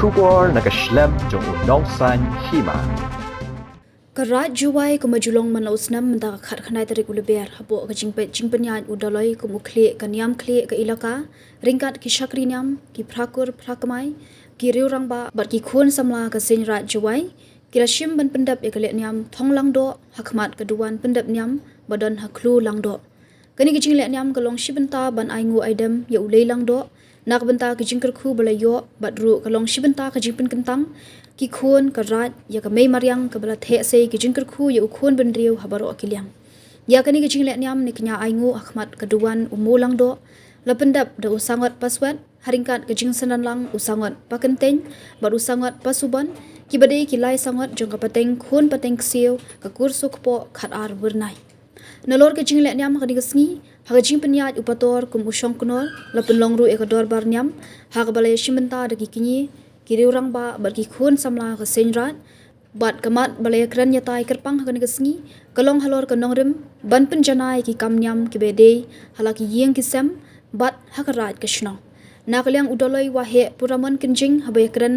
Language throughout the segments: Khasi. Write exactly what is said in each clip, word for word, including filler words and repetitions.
Khubor na ka shlem jong u nongsaiñ hima. Ka Raid Jowai kumba ju long man la u snem mynta ka khatkhyndai tarik u Lber hapoh ka jingpeit jingpynïaid u Dolloi kum u khlieh ka niam khlieh ka ilaka ryngkat ki shakri niam, ki phrakur phrakmai, ki riew rangbah bad ki khun samla ka Seiñ Raid Jowai ki la shim ban pyndep ïa ka lehniam Thong Langdoh ha khmat ka duwan pyndep niam ba don ha Khloo Langdoh. Kane ka jinglehniam ka long shi bynta ban ai nguh ai dem ïa u Lei Langdoh na ka bynta ka jingkyrkhu ba la ïoh bad ruh ka long shi bynta ka jingpynkyntang ki khun ka Raid ïa ka mei mariang kaba la theh sei ka jingkyrkhu ïa u khun bynriew ha baroh ki liang. Ïa kane ka jinglehniam ne kñia ai nguh ha khmat ka duwan u Mo Langdoh la pyndep da u Sangot Paswet ha ryngkat ka jingsynran lang u Sangot Pakyntein bad u Sangot Pasubon kiba dei ki lai sangot jong ka pateng khun pateng ksiew ka Kur Sukpoh Khatar Wyrnai. Nalor ka jinglehniam ha kane ka sngi ha ka jingpynïaid u Pator kum u shongknor la pynlong ruh ïa ka dorbar niam ha kaba la ïashim bynta da ki kñi, ki riew rangbah bad ki khun samla ka Seiñ Raid. Bad ka mat ba la ïakren ïatai kyrpang ha kane ka sngi ka long halor ka nongrim ban pynjanai ki kam niam kiba dei ha la ki ïing ki sem bad ha ka Raid ka shnong. Na ka liang u Dolloi Waheh Puramon Kynjing haba ïakren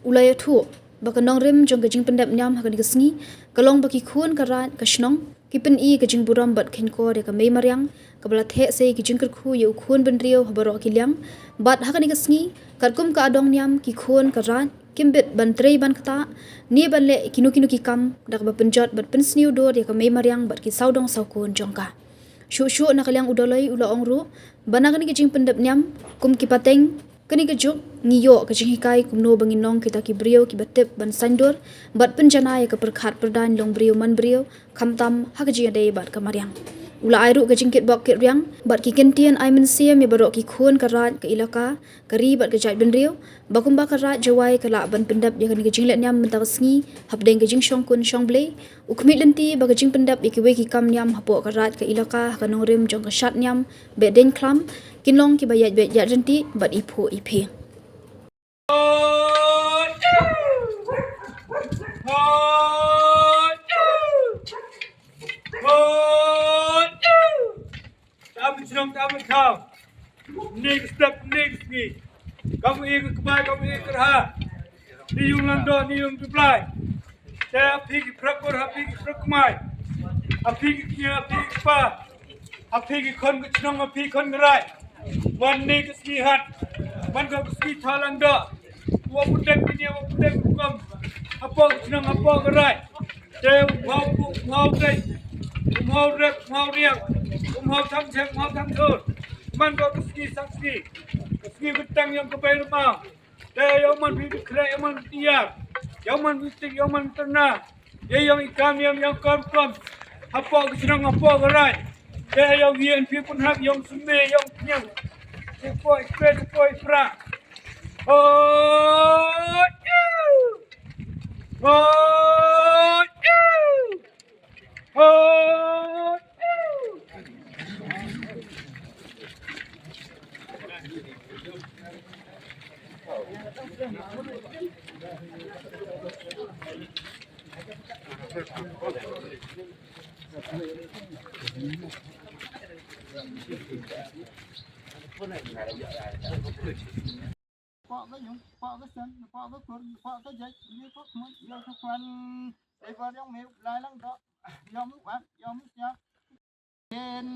u la ïathuh ba ka nongrim jong ka jingpyndep niam ha kane ka sngi ka long ba ki khun ka Raid ka shnong ki pyni ka jingburom bad kheiñkor ïa ka mei mariang kaba la theh sei ka jingkyrkhu ïa u khun bynriew ha baroh ki liang. Bad ha kane ka sngi katkum ka adong niam ki khun ka Raid kim bit ban trei ban ktah ne ban leh kino kino ki kam da kaba pynjot bad pynsniew dur ïa ka mei mariang bad ki sawdong sawkun jong ka. Shuh shuh na ka liang u Dolloi u la ong ruh ba na kane ka jingpyndep niam kum ki pateng kane ka juk ngi ïoh ka jinghikai kumno ba ngin long kita ki briew kiba tip ban saiñdur bad pynjanai ïa ka pyrkhat pyrdaiñ long briew man briew khamtam ha ka jingïadei bad ka mariang. U la ai ruh ka jingkitbok kitriang bad ki kyntien ai mynsiem ïa baroh ki khun ka Raid ka ilaka ka ri bad ka jaitbynriew ba kumba ka Raid Jowai ka lah ban pyndep ïa kane ka jinglehniam mynta ka sngi hapdeng ka jingshongkun shongblei. U khmih lynti ba ka jingpyndep ïa kiwei ki kam niam hapoh ka Raid ka ilaka ha ka nongrim jong ka shad niam Behdeiñkhlam kin long kiba ïaid beit ïaid ryntih bad iphuh iphi. Tam jrong tam khaw. Nik step nik sngi. Kam ïa ka kbai kam ïa ka rha. Ni yung lang do ni yung dublai. Te ha phi ki phrakur ha phi ki phrakmai. Ha phi ki kñia ha phi ki pa. Ha phi ki khon ka chnong ha phi khon ka rai. Wan ni ka sngi hat. Wan ka sngi thalang do. Wa putek ki nia wa putek kam. Hapoh ka chnong hapoh ka rai. Te u mhaw pu u mhaw dei. U mhaw rep u mhaw riang. U mhaw thang chek u mhaw thang thur. Man ka sngi sak sngi. Ka sngi bentang yang ka bai rumah. Te ïa u man phi bikhreh ïa u man bitiar ïa u man bitik ïa u man biterna. Ïa ïong i kam ïa ïong kam kam. Hapoh ka chnong hapoh ka rai. Te ïa u ïa phi pun hap ïong sumbe ïong pnyang. Te poi kre te poi pra. Hoi. Hoi. Hoi. Pok ka yung, pok ka sen, pok ka kur, pok ka jait, pok ka mon, pok ka kwan. Dei ba ïong mi u Blai Langdoh, ïong mi u Am, ïong mi u Siap. Phin,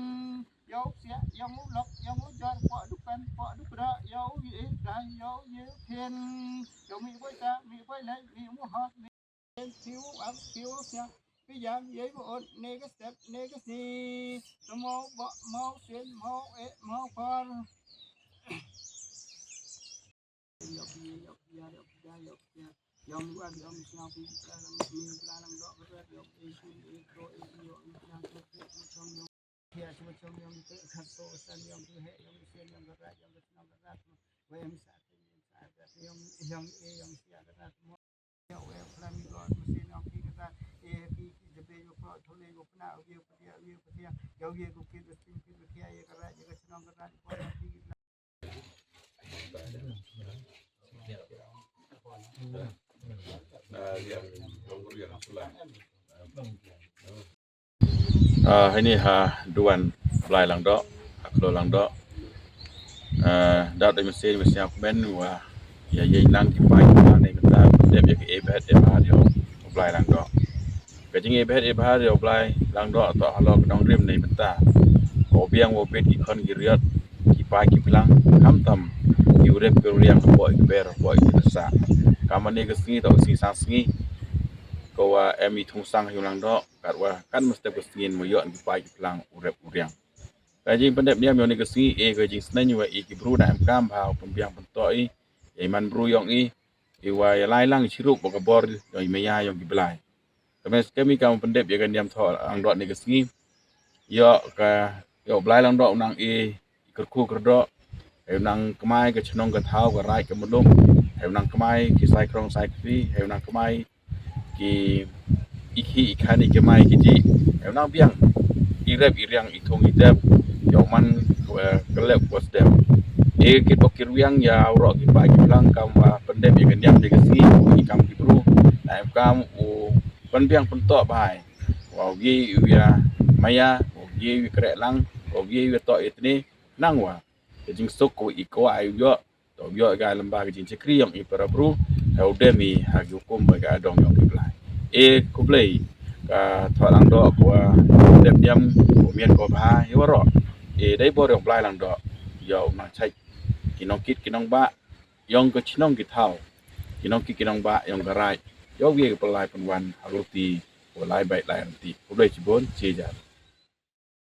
ïong u Siap, ïong u Lok, ïong u Jor, pok du pen, pok du kra, ïong u Ye, dai, ïong u Ye, phin, ïong mi boi ta, mi boi lai, mi mu hot, mi phin, phi u Am, phi u Siap, phi jam, ye bu ot, ne ka step, ne ka si, mo ba, mo sien, mo e, mo kor. Ah, ha ini ha duwan Blai Langdoh, ha Khloo Langdoh. Ah, da dei mynsiem, mynsiem kmen wa ïa ïeng lang ki paidbah na bynta pyndep ïa ka e bhet e bha ïa u Blai Langdoh. Ka jing e bhet e bha ïa u Blai Langdoh toh halor ka nongrim na bynta u biang u bit ki khon ki riat, ki paid ki phlang, khamtam ki u rep ki u riang hapoh ki ber hapoh ki nasa. Ka mane ka sngi toh ka sngi sang sngi, ka wa em i thung sang ïa u Langdoh, kat wa kat mestep ka sngi mo ïoh ki paid ki phlang u rep u riang. Ka jing pyndep niam ïa u ne ka sngi e ka jing sneng wa i ki bru na em kam bha u pynbiang pyntoh i ïa i man bru yong i, i wa ïa lai lang chirup wa ka bor yong i maya yong ki blai. Ka mes kemi kam pyndep ïa ka niam thoh Langdoh ne ka sngi. Ïa ka ïa u Blai Langdoh u nang i kyrkhu kyrdoh, ïa u nang kmai ka chnong ka thaw ka raid ka muluk, ïa u nang kmai ki sai krong sai kti, ïa u nang kmai ki i khi i khan i kmai ki ji, ïa u nang biang i rep i riang i thung i tep, ïa u man ka lep ka sdem. E ki bok ki riang ïa u rok ki pa ki phlang kam wa pyndep ïa ka niam ïa ka sngi, i kam ki bru na em kam u pynbiang pyntoh bhai. Wa u ye u ïa maya, wa u ye u ïa kreh lang, wa u ye u ïa toh ïa tne, nang wa ka jingsuk ko i ko ai u ïoh, to u ïoh ka lamba ka jingchakri yong i para bru, ha u dem i ha ki hukum ba ka dong yong ki blai. E khublei ka thoh Langdoh ko wa dep niam ko mian ko bha ïa waroh. E dei bor yong Blai Langdoh ïa u nang chait ki nongkit ki nongbah yong ka chnong ki thaw, ki nongkit ki nongbah yong ka raid, ïa u ye ka pynlai pynwan ha ruti ko lai bai lai ruti. Khublei chibun chi jar.